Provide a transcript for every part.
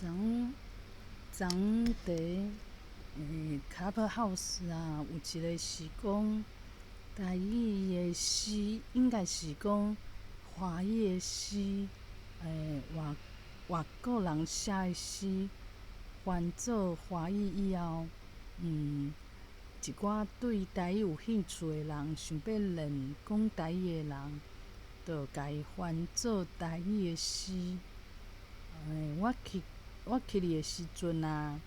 昨昨佇Clubhouse 啊，有一个是講台語的詩，應該是講華語的詩，外國人寫的詩，翻做華語以後，一寡對台語有興趣的人，想欲練講台語的人，就共伊翻做台語的詩。我去的時陣啊，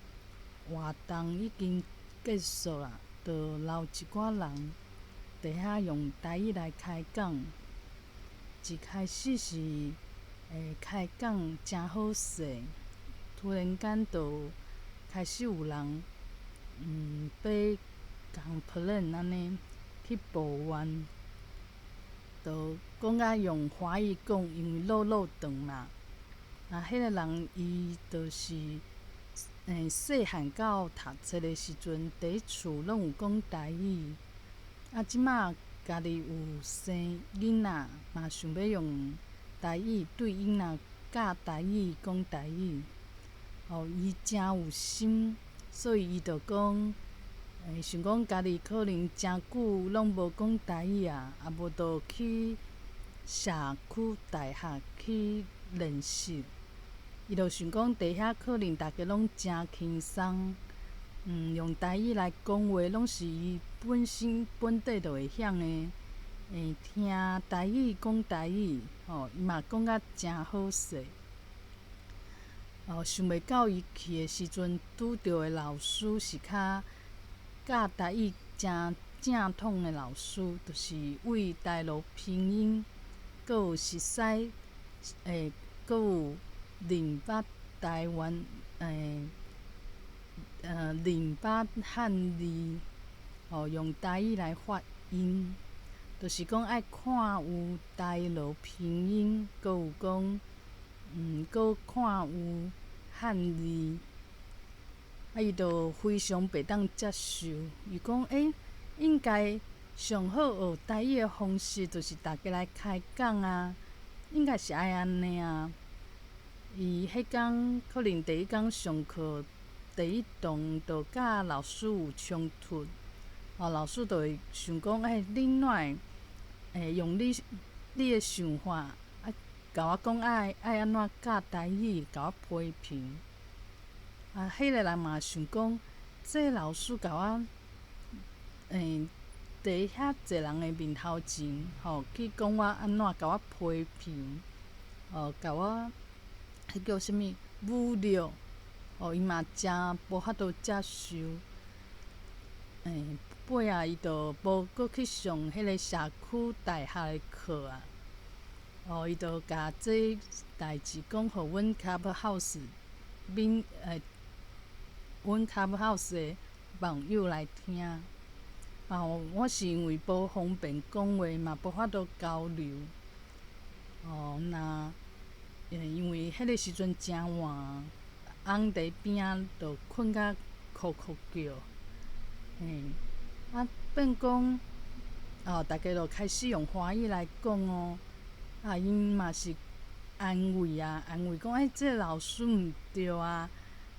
活動已經結束啦，就留一寡人佇遐用台語來開講。一開始是開講誠好勢，突然間就開始有人欲 complain 按呢去抱怨，就講甲用華語講，因為落落長嘛。啊，彼個人伊就是細漢到讀冊的時陣，佇厝攏有講台語。啊，這馬家己有生囡仔，嘛想欲用台語對囡仔教台語、講台語。哦，伊誠有心，所以伊就講，想講家己可能誠久攏無講台語啊，啊無就去社區大學去練習。伊就想講，佇遐可能逐家攏誠輕鬆，用台語來講話，攏是伊本身本底就會曉的。聽台語講台語，吼，伊嘛講甲誠好勢。哦，想袂到伊去的時陣，拄著的老師是較教台語誠正統的老師，就是對大陸拼音，閣有熟似，閣有認捌台灣，認捌漢字，哦，用台語來發音，就是講愛看有大陸拼音，閣有講，閣看有漢字，啊，伊就非常袂當接受。伊講，應該上好學台語的方式，就是逐家來開講啊，應該是愛按呢啊。伊彼工可能第一工上課，第一堂就佮老師有衝突，哦，老師就會想講，你哪會用你的想法，啊，共我講愛按怎教台語，共我批評。啊，彼個人嘛想講，這老師共我，佇遐濟人的面頭前，吼，去講我按怎，共我批評，哦，共我彼叫啥物侮辱，哦，伊嘛誠無法度接受。尾仔伊就無閣去上彼個社區大學的課啊。哦，伊就共這代誌講予阮 Clubhouse 面阮 Clubhouse 的網友來聽。哦，我是因為無方便講話，嘛無法度交流。哦，若因為彼個時陣誠晚，翁佇邊仔就睏甲哭哭叫，啊變講，哦，逐家就開始用華語來講哦，啊，𪜶嘛是安慰啊，安慰講，這個老師毋對啊，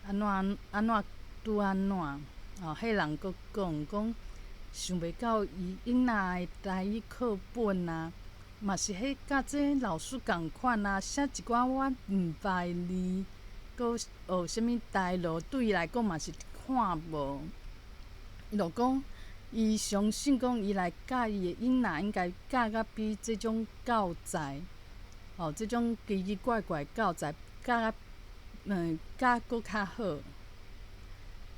按怎按怎拄按怎，哦，彼人閣講講，想袂到伊囡仔的台語課本啊，嘛是彼佮這老師仝款啊，寫一寡我毋捌的字，閣學啥物大陸，對伊來講嘛是看無。伊就講，伊相信講伊來教伊的囡仔，應該教甲比這種教材，哦，這種奇奇怪怪的教材教甲，教閣較好。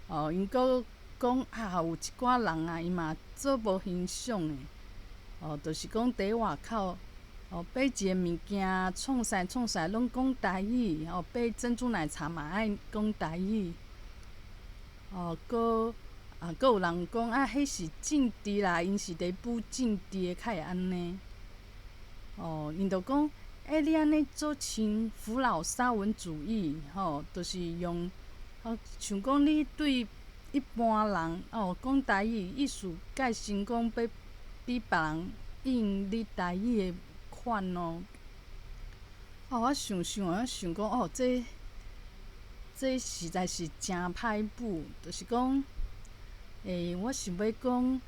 哦，𪜶閣講啊，有一寡人啊，伊嘛做無欣賞的。哦，就是講佇外口，哦，買一个物件，創啥創啥攏講台語，哦，買珍珠奶茶嘛愛講台語。哦，閣啊，閣有人講啊，彼是政治啦，𪜶是佇補政治的，較會按呢。哦，𪜶就講，你按呢做像扶老沙文主義，吼，就是用，哦，像講你對一般人哦講台語，意思蓋成講欲比別人應你台語的款哦。哦，我想想，我想講，哦，這這實在是誠歹補，就是講，我想欲講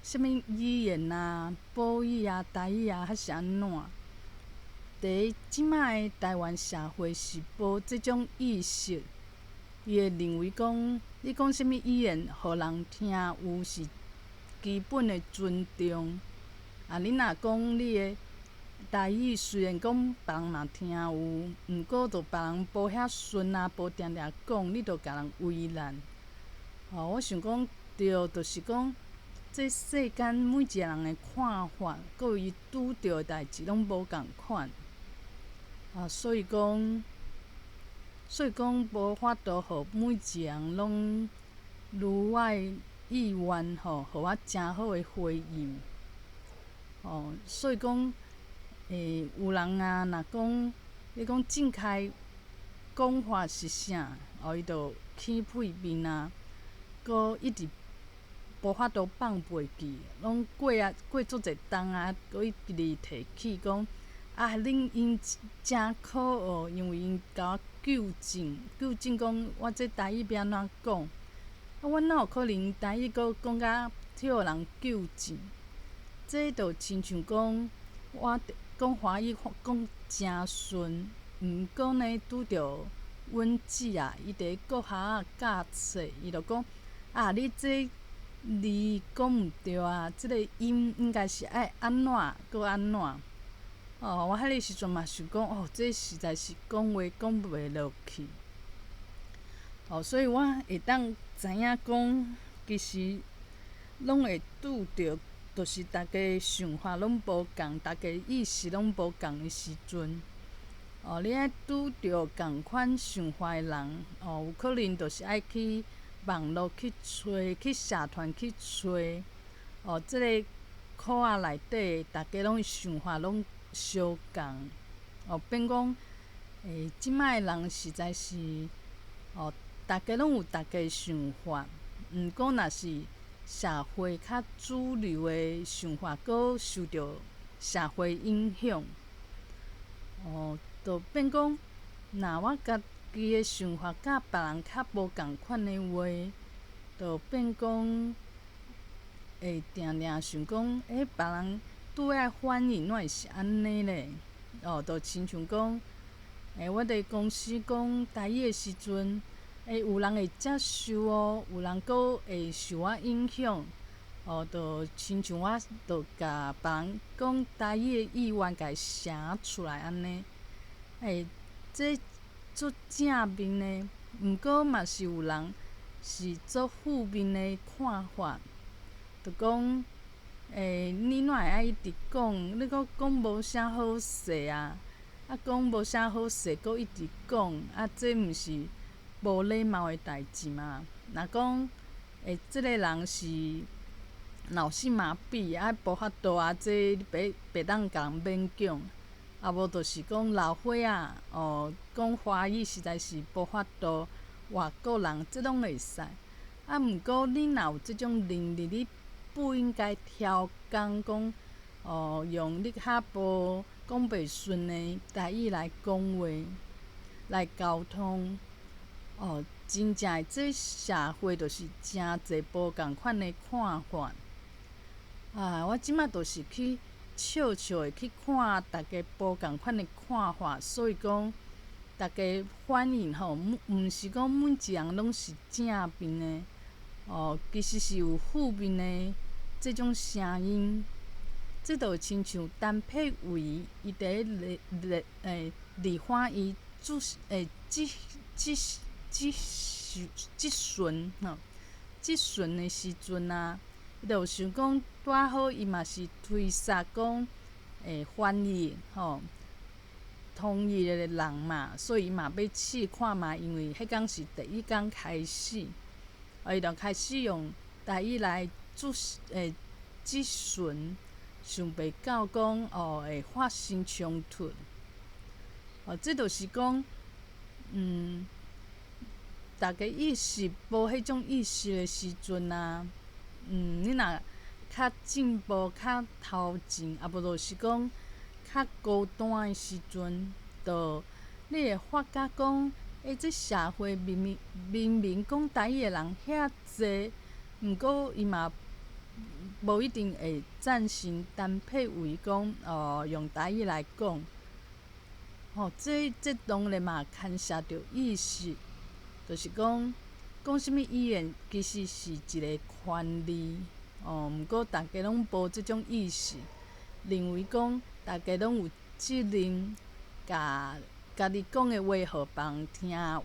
啥物語言啊、母語啊、台語啊，還是按怎？佇這擺的台灣社會是無這種意識，伊會認為講，你講啥物語言，予人聽有是基本的尊重。啊，你若講你的台語，雖然講別人嘛聽有，毋過就別人無遐順啊，無定定講，你就共人為難。吼，我想講對，就是講，這世間每一个人的看法，閣有伊拄著的代誌攏無仝款。啊，所以講無法度予每一个人攏如我的意願吼，予我誠好的回應。吼，所以講，有人啊，若講你講正確講法是啥，哦，伊就起屁面啊，閣一直無法度放袂記，攏過啊過足濟冬啊，閣一直提起講啊，恁𪜶誠可惡，因為𪜶共我糾正，糾正講我這台語欲按怎講，啊，我哪有可能台語閣講甲予人糾正？這就親像講，我講華語講誠順，毋過呢，拄著阮姊啊，伊佇國校教冊，伊就講啊，你這字講毋對啊，這个音應該是愛按怎閣按怎。哦，我彼个時陣嘛想講，哦，這實在是講話講袂落去。哦，所以我會當知影講，其實攏會拄著，就是逐家想法攏無仝，逐家意識攏無仝的時陣，哦，你愛拄著仝款想法的人，哦，有可能就是愛去網路去揣，去社團去揣，哦，這个箍仔內底，逐家攏想法攏相仝，哦，變講，這擺的人實在是，哦，逐家攏有逐家想法，毋過若是社會較主流的想法，閣受著社會影響，哦，就變講，若我家己的想法佮別人較無仝款的話，就變講會定定想講，別人對我的反應哪會是按呢咧？哦，就親像講，我佇公司講台語的時陣，有人會接受哦，有人閣會受我影響，哦，就親像我，就共別人講台語的意願，共伊寫出來按呢。這足正面的，毋過嘛是有人是足負面的看法，就講，你哪會愛一直講？你閣講無啥好勢啊！啊，講無啥好勢，閣一直講，啊，這毋是無禮貌的代誌嗎？若講，這个人是腦性麻痹，啊，無法度啊，這你袂袂當共人勉強。啊，無就是講老歲仔，哦，講華語實在是無法度，外國人這攏會使。啊，毋過你若有這種能力，你不應該刁工講，哦，用你較無講袂順的台語來講話，來溝通。哦，真正的這社會就是誠濟無仝款的看法。啊，我這擺就是去笑笑的去看逐家無仝款的看法，所以講，逐家反應吼，毋是講每一个人攏是正面的，哦，其實是有負面的這種聲音。這就親像陳柏惟，伊佇咧立立立法院質質質質質詢吼，質詢的時陣啊，伊就想講拄仔好，伊嘛是推捒講翻譯吼，統一的人嘛，所以伊嘛欲試看覓，因為彼工是第一工開始，啊，伊就開始用台語來質質詢，想袂到講哦會發生衝突，哦，這就是講，逐家意識無彼種意識的時陣啊，你若較進步、較頭前，啊無就是講較高端的時陣，就你會發覺講，欸，這社會明明明明講台語的人遐濟，毋過伊嘛無一定會贊成陳柏惟講哦，用台語來講。吼，這當然嘛牽涉著意識，就是講講啥物語言其實是一个權利，哦，毋過逐家攏無這種意識，認為講逐家攏有責任，共家己講的話予別人聽有，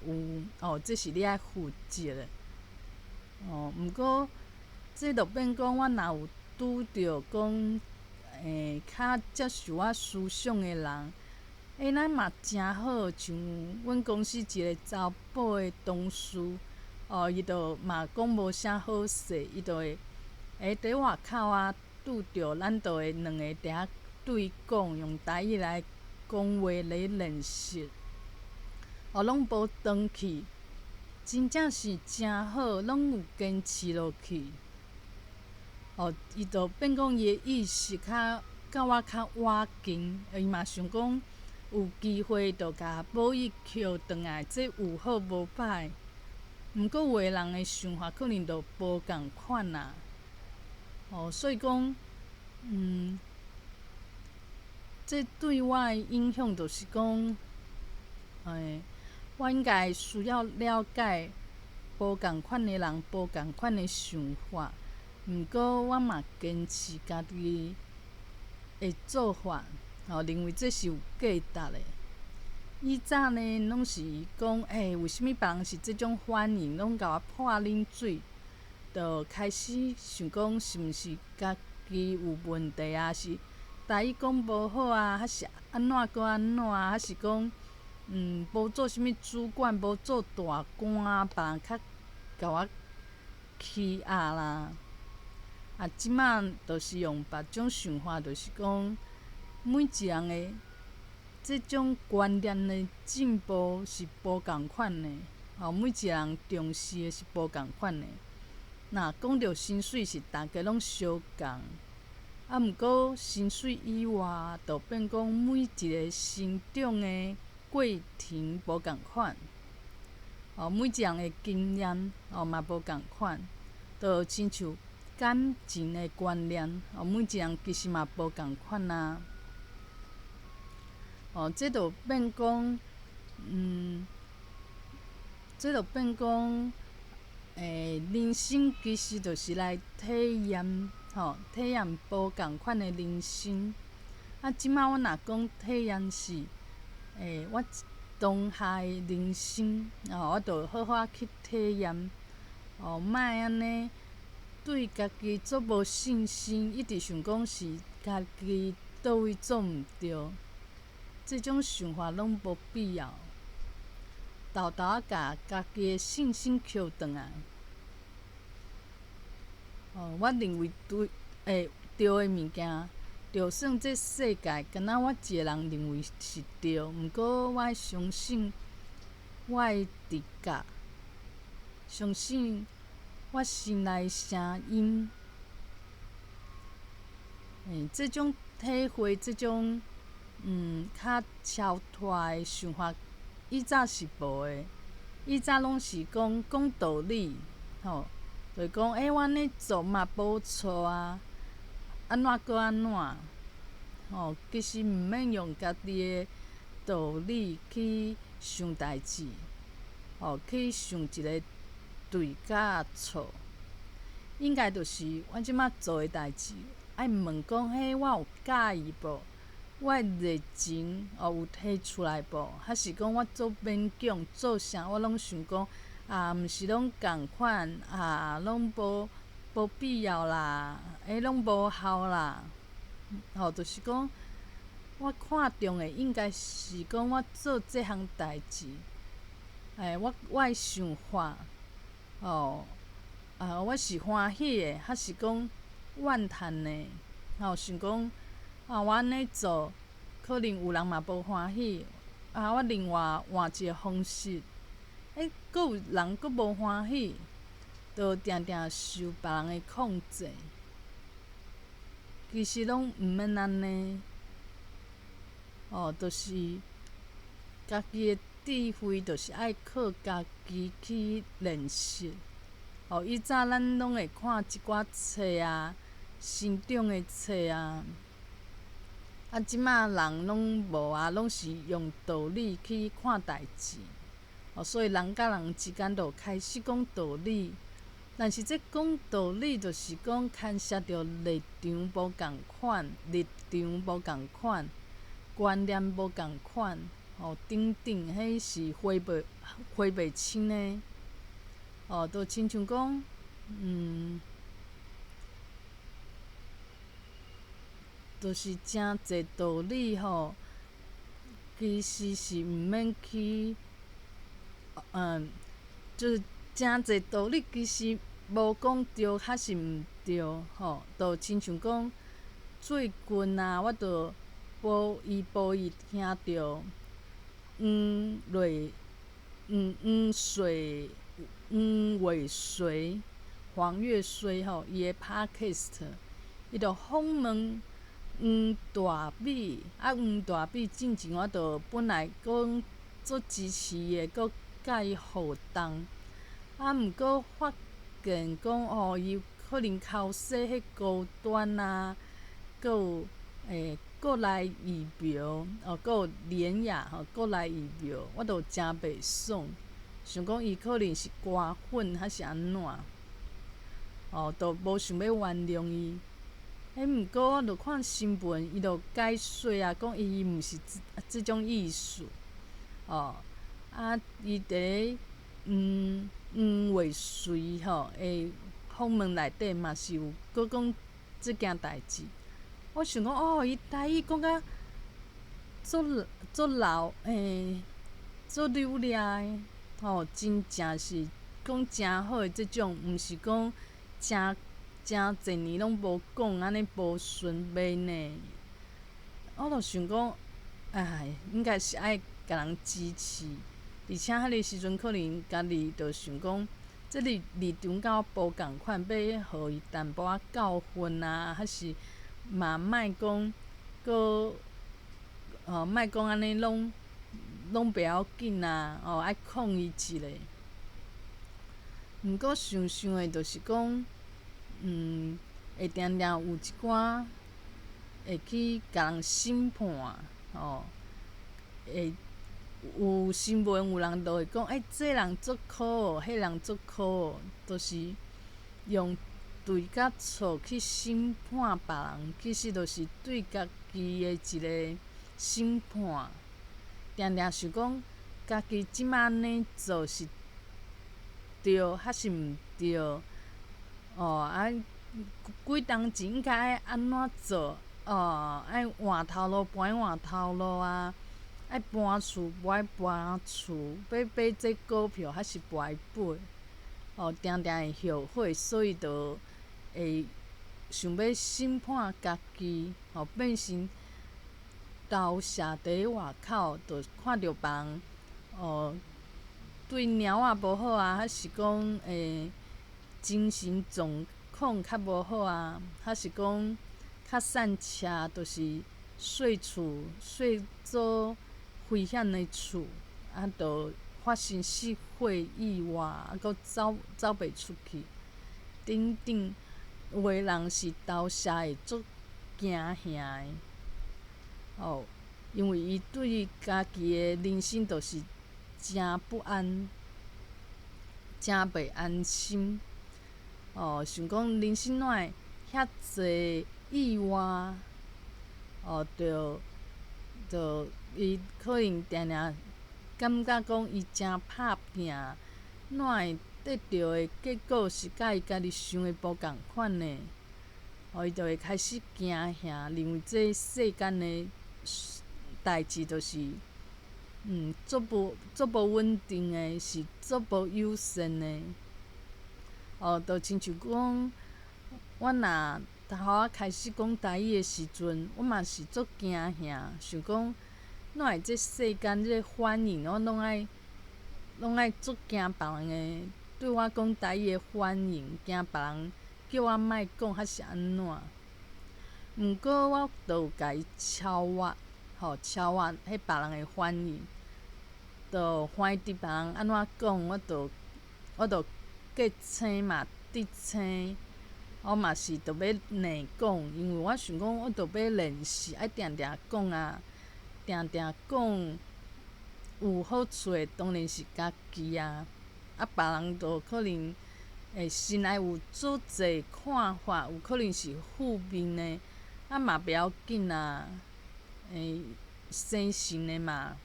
哦，這是你愛負責的。哦，毋過這就變講，我若有拄著講，較接受我思想的人，欸，咱嘛誠好，像阮公司一个查埔的同事，哦，伊就嘛講無啥好勢，伊就會，欸，佇外口啊拄著，咱就會兩個佇遐對講，用台語來講話來練習，哦，攏無斷去，真正是誠好，攏有堅持落去。哦，伊就變講伊的意識較佮我較倚近，伊嘛想講有機會就共母語抾轉來，這有好無歹。毋過有的人的想法可能就無仝款啦。哦，所以講，這對我的影響就是講，我應該需要了解無仝款的人，無仝款的想法。毋過我嘛堅持家己的做法，吼，認為這是有價值的。以早呢，攏是講，欸，為啥物別人是這種反應，攏共我潑冷水，就開始想講是毋是家己有問題啊？是台語講無好啊，還是按怎閣按怎啊？還是講，無做啥物主管，無做大官，別人較共我欺壓啦？啊，這馬就是用別種想法，就是講每一人的這種觀念的進步是無仝款的，吼，每一個人重視的是無仝款的。若講著薪水是逐家攏相仝，啊，毋過薪水以外，就變講每一个成長的過程無仝款，哦，每一個人的經驗哦嘛無仝款，就親像感情的觀念，哦，每一個人其實嘛無仝款啊。哦，這就變講，人生其實就是來體驗，吼，體驗無仝款的人生。啊，這馬我若講體驗是，我當下的人生，哦，我就好好去體驗，哦，莫按呢對家己足無信心，一直想講是家己佗位做毋對，這種想法攏無必要。沓沓仔共家己的信心抾轉來。哦，我認為對，對的物件，就算這世界敢若我一个人認為是對，毋過我愛相信我的直覺，相信我心內的聲音。這種體會，這種較超脫的想法，以早是無的。以早攏是講講道理，吼，就是講，欸，我按呢做嘛無錯啊，按怎閣按怎，吼，其實毋免用家己的道理去想代誌，吼，去想一个對佮錯，應該就是我這馬做的代誌，愛問講，彼我有佮意無？我的熱情哦有提出來無？還是講我做勉強做啥，我攏想講啊，毋是攏仝款啊，攏無必要啦，欸，攏無效啦。吼，就是講我看重的應該是講我做這項代誌，欸，我的想法，哦，啊，我是歡喜的，還是講怨嘆的？吼，想講啊，我按呢做，可能有人嘛無歡喜。啊，我另外換一个方式，欸，閣有人閣無歡喜，就定定受別人的控制。其實攏毋免按呢，哦，就是家己的智慧就是愛靠家己去練習。哦，以早咱攏會看一寡冊啊，成長的冊啊，啊，這馬人攏無啊，攏是用道理去看代誌。哦，所以人佮人之間就開始講道理，但是這講道理就是講牽涉著立場無仝款，立場無仝款，觀念無仝款，哦，等等，彼是分袂清的。哦，就親像講，就是誠濟道理吼，其實是毋免去，就是誠濟道理其實無講對，抑是毋對，吼，就親像講最近啊，我就無意無意聽著黃瑞黃黃水黃偉綏黃越綏吼，伊的 Podcast，伊就訪問黃大美，啊，黃大美進前我就本來講足支持伊的，閣佮伊互動，啊，毋過發現講哦，伊可能剾洗彼高端啊，閣有國內疫苗，哦，閣有聯亞吼，國內疫苗，我就誠袂爽，想講伊可能是瓜粉抑是按怎，哦，就無想欲原諒伊。毋過我就看新聞，伊就解說啊，講伊毋是這種意思，哦，啊，伊佇咧黃偉綏吼的訪問內底嘛是有閣講這件代誌。我想講哦，伊台語講甲足足流足流利的，吼，真正是講誠好的這種，毋是講誠誠濟年攏無講，按呢無順袂呢。我就想講，唉，應該是愛共人支持，而且彼个時陣可能家己就想講，這個立場佮我無仝款，欲予伊淡薄仔教訓啊，抑是嘛莫講閣哦，莫講按呢攏攏袂要緊啊，哦，愛控伊一下。毋過想想的，就是講，會定定有一寡會去共人審判，吼，會有新聞有人就會講，欸，這人足可惡，彼人足可惡，就是用對佮錯去審判別人，其實就是對家己的一個審判。定定想講，家己這馬按呢做是對，抑是毋對？哦，啊，幾當前應該愛按怎做？哦，愛換頭路，無愛換頭路啊？愛搬厝，無愛搬厝？欲買這股票，抑是無愛買？哦，定定會後悔，所以就會想欲審判家己，吼，變成投射佇外口，就看著別人哦，對貓仔無好啊，抑是講精神狀況較無好啊，抑是講較散赤，就是稅厝稅做危險的厝，啊，就發生失火意外，啊，閣走走袂出去，等等，有的人是投射會足驚嚇的，哦，因為伊對家己的人生就是誠不安，誠袂安心，哦，想講人生哪會遐濟意外，哦，就就伊可能定定感覺講伊誠拍拚，哪會得著的結果是佮伊家己想的無仝款呢？哦，伊就會開始驚嚇，認為這世間的代誌就是，足無穩定的，是足無友善的。哦，就親像講，我若頭仔開始講台語的時陣，我嘛是足驚嚇，想講哪會這世間這個反應，我攏愛足驚別人的對我講台語的反應，驚別人叫我莫講，抑是按怎？毋過我就有共伊超越，吼，超越彼別人的反應。就歡佇別人按怎講，我就隔星嘛直星，我嘛是著欲練講，因為我想講，我著欲練習，愛定定講啊，定定講有好處的當然是家己啊，啊別人就可能會心內有足濟看法，有可能是負面的，啊嘛袂要緊啊，生成的嘛。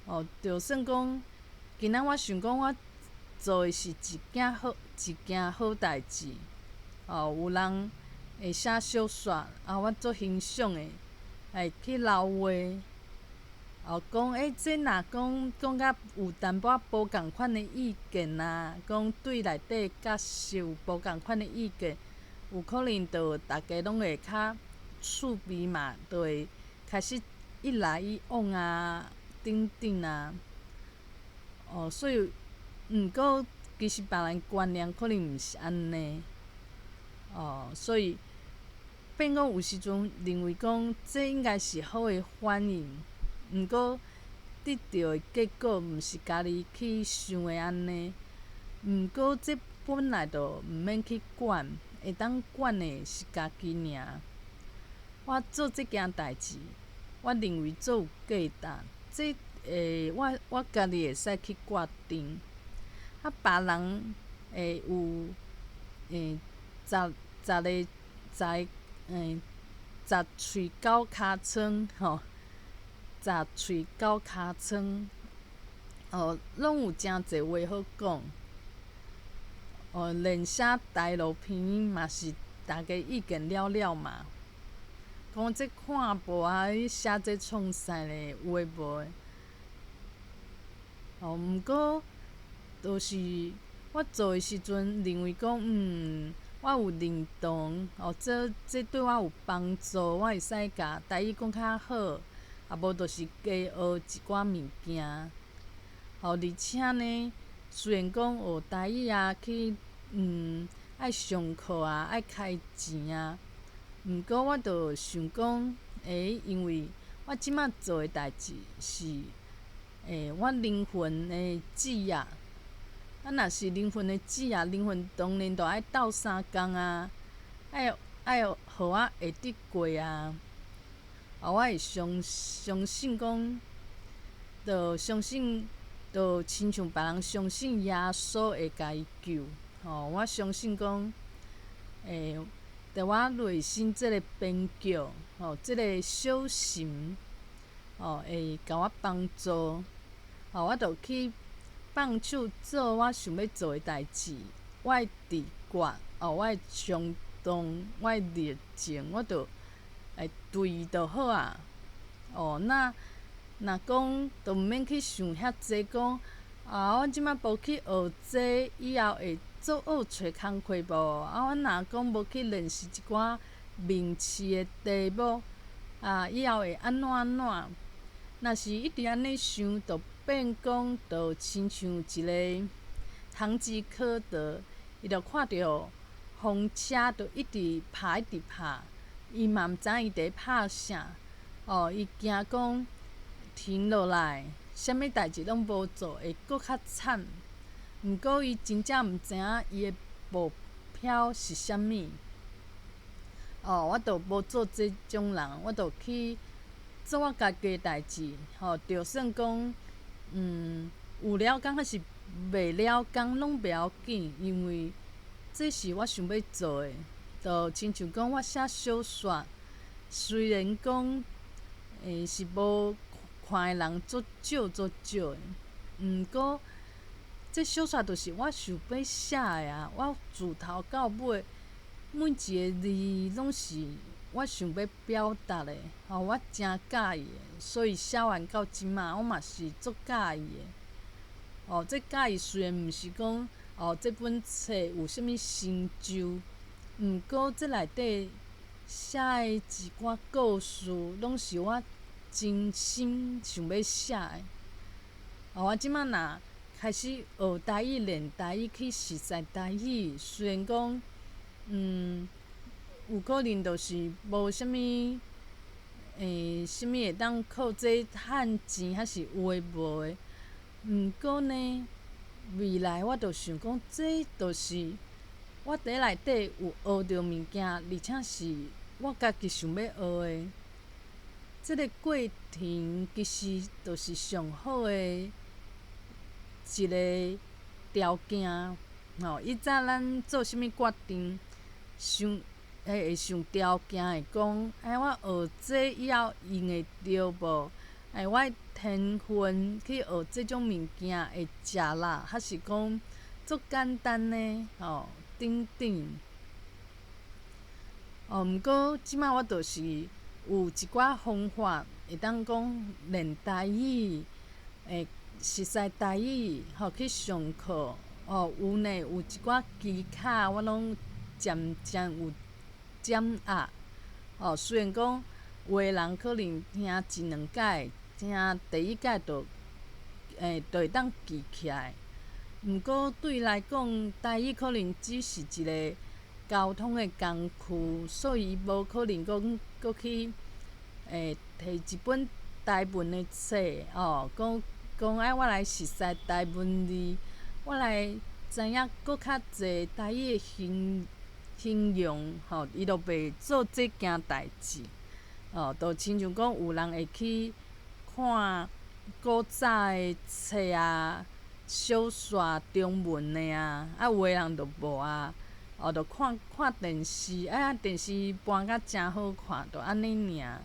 哦，就算講，今仔我想講，我做的是一件好代誌。哦，有人會寫小說，啊，我足欣賞的，會去留話，哦，講這若講講甲有淡薄仔無仝款的意見啊，講對內底角色有無仝款的意見，有可能就逐家攏會較趣味嘛，就會開始一來一往啊。等等啊，哦，所以，毋過其實別人觀念可能毋是按呢，哦，所以變講有時陣認為講這應該是好的反應，毋過得著的結果毋是家己去想的按呢。毋過這本來就毋免去管，會當管的是家己爾。我做這件代誌，我認為足有價值。這我家己會使去決定，啊，別人會有十個十十喙九尻瘡吼，十喙九尻瘡，哦，攏有誠濟話好講。哦，連寫台路片嘛是逐家意見了了嘛。講這看報啊，你寫這創啥咧？有的無的。哦，毋過，就是我做的時陣，認為講，我有認同，哦，這對我有幫助，我會使共台語講較好，啊無就是加學一寡物件。哦，而且呢，雖然講學台語啊，去愛上課啊，愛開錢啊。毋過，我就想講，因為我這馬做的代誌是，我靈魂的志業。啊，若是靈魂的志業，靈魂當然就愛鬥相共啊，愛予我會得過啊。啊，我會相信講，就相信，就親像別人相信耶穌會共伊救。吼，我相信講，佇我內心這个邊境，吼，這个小神，吼，會共我幫助，吼，我就去放手做我想欲做的代誌，我的直覺，哦，我的衝動，我的熱情，我就會對伊就好啊。哦，那若講，就毋免去想遐濟，講啊，我這馬無去學這，以後會做學揣工課無？啊，我若講無去練習一寡面試的題目，啊，以後會按怎按怎？若是一直按呢想，就變講，就親像一个堂吉訶德，伊就看著風車，就一直拍，一直拍，伊嘛毋知影伊佇咧拍啥，哦，伊驚講停落來，啥物代誌攏無做，會閣較慘。毋過伊真正毋知影伊的目標是啥物。哦，我就無做這種人，我就去做我家己的代誌，吼，就算講，有了工還是袂了工，攏袂要緊，因為這是我想欲做的。就親像講，我寫小說，雖然講，是無看的人足少足少的，毋過，這小說就是我想欲寫的啊！我自頭到尾，每一個字攏是我想欲表達的，吼，我誠佮意的，所以寫完到這馬，我嘛是足佮意的。哦，這佮意雖然毋是講，哦，這本冊有啥物成就，毋過這內底寫的一寡故事，攏是我真心想欲寫的。哦，我這馬若開始學台語、練台語去熟似台語，雖然講，有可能就是無啥物，啥物會當靠這趁錢，抑是有的無的。毋過呢，未來我就想講，這就是我佇內底有學著物件，而且是我家己想欲學的。這个過程其實就是上好的一个條件。吼，以早咱做啥物決定，想會想條件會講，哎，我學這以後用會著無？哎，我的天分去學這種物件會食力，抑是講足簡單呢？吼，等等。哦，毋過這擺我就是有一寡方法，會當講練台語，會熟似台語，吼去上課，哦有呢，有一寡技巧，我攏漸漸有掌握。哦，雖然講有的人可能聽一兩擺，聽第一擺就就會當記起來。毋過對伊來講，台語可能只是一个溝通的工具，所以伊無可能講閣去提一本台文的冊，哦，講講愛我來熟似台文字，我來知影閣較濟台語的形容，吼，伊就袂做這件代誌，哦，就親像講有人會去看古早的冊啊、小說中文的啊，啊有的人就無啊，哦，就看看電視，啊電視播甲誠好看，就按呢爾。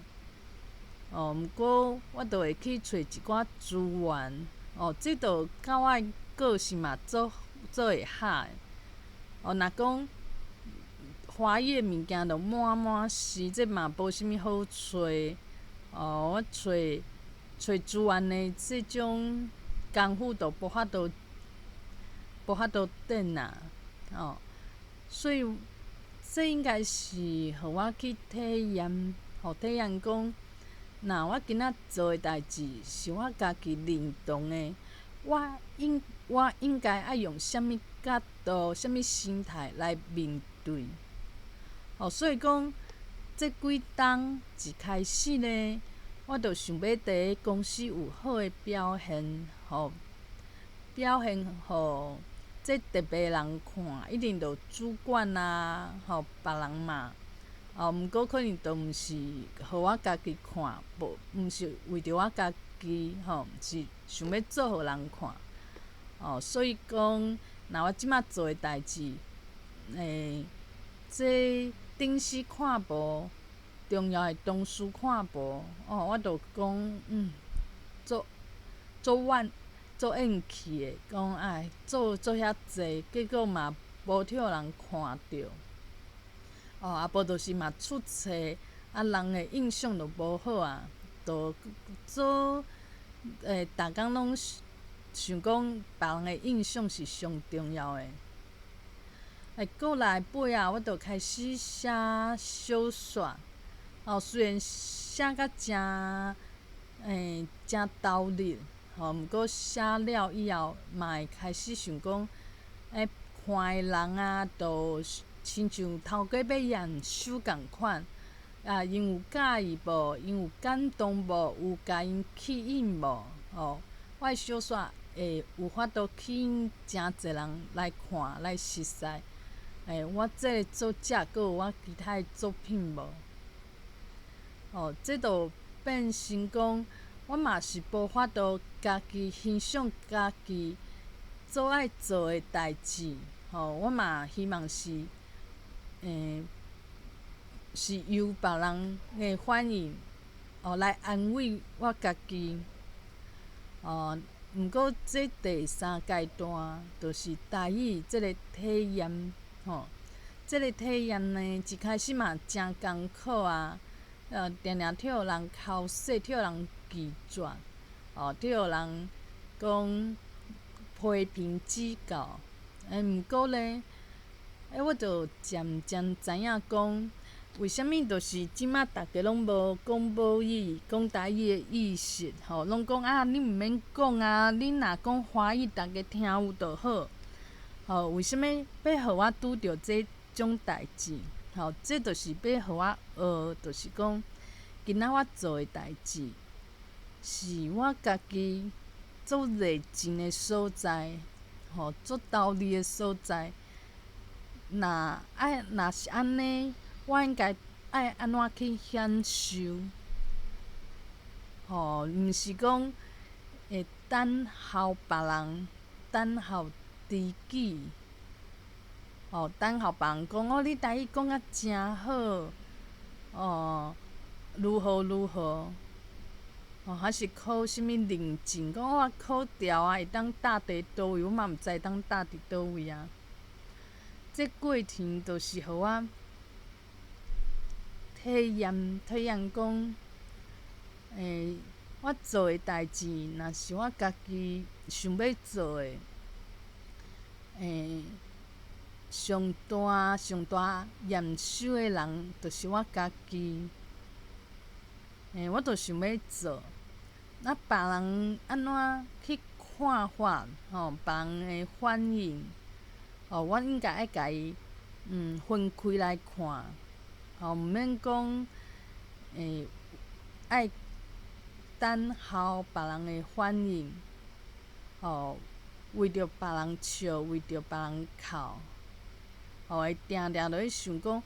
哦，毋過我就會去揣一寡資源，哦，這就佮我的個性嘛做做會合的。哦，若講華語的物件就滿滿是，這嘛無啥物好揣。哦，我揣揣資源的這種功夫就無法度轉啊，哦，所以這應該是予我去體驗，予體驗講，若我今仔做的代誌是我家己認同的，我應該愛用啥物角度、啥物心態來面對。哦，所以講，這幾冬一開始呢，我就想欲佇公司有好的表現，吼，表現予這特別人看，一定就主管啊，吼，別人嘛，哦，毋過可能就毋是予我家己看，無，毋是為著我家己，吼，是想欲做予人看，哦，所以講，若我這擺做的代誌，這頂司看無，重要的同事看無，哦，我就講，足足怨足怨氣的，講哎，做做遐濟，結果嘛無予人看著，哦，啊無就是嘛出錯，啊人的印象就無好啊，就做逐工攏想講別人的印象是上重要的。過來尾仔，我就開始寫小說，哦，雖然寫甲誠誠投入，吼，毋過寫了以後，嘛會開始想講，看的人啊，就親像頭家欲驗收仝款，啊，𪜶有佮意無？𪜶有感動無？有共𪜶吸引無？吼，我的小說會有法度吸引誠濟人來看，來熟似。我這个作者閣有我其他的作品無？哦，這就變成講，我嘛是無法度家己欣賞家己做愛做的代誌，吼，我嘛希望是，是由別人的反應，哦，來安慰我家己。哦，毋過這第三階段，就是台語這个體驗。吼，這个體驗呢，一開始嘛誠艱苦啊，定定予人口舌，予人拒絕，哦，予人講批評指教。毋過呢，我就漸漸知影講，為啥物就是這擺逐家攏無講母語、講台語的意識，吼，攏講啊，你毋免講啊，你若講華語，逐家聽有就好。吼，為啥物欲予我拄著這種代誌？吼，這就是欲予我學，就是講，今仔我做的代誌是我家己足熱情的所在，吼，足投入的所在。若愛若是按呢，我應該愛按怎去享受？吼，毋是講會等候別人，等候知己，吼，等候別人講哦，你台語講甲誠好，哦，如何如何，哦，還是考啥物認證？講我考著啊，會當貼佇佗位，我嘛毋知會當貼佇佗位啊。這過程就是予我體驗體驗講，我做的代誌，若是我家己想欲做的，上大上大驗收的人，就是我家己。我就想欲做，啊，別人按怎去看法，吼，別人的反應，吼，我應該愛共伊分開來看，吼，毋免講，愛等候別人的反應，吼，為著別人笑，為著別人哭，吼，會定定落去想講，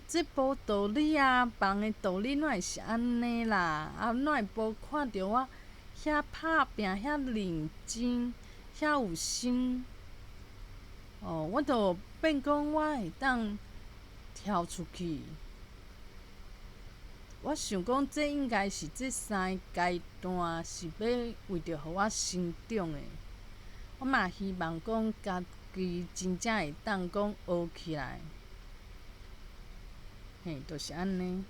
這無道理啊！別人的道理哪會是按呢啦？啊，哪會無看著我遐拍拚、遐認真、遐有心？哦，我就變講我會當跳出去。我想講，這應該是這三个階段是欲為著予我成長的。我嘛希望講，家己真正會當講學起來。嘿，就是按呢。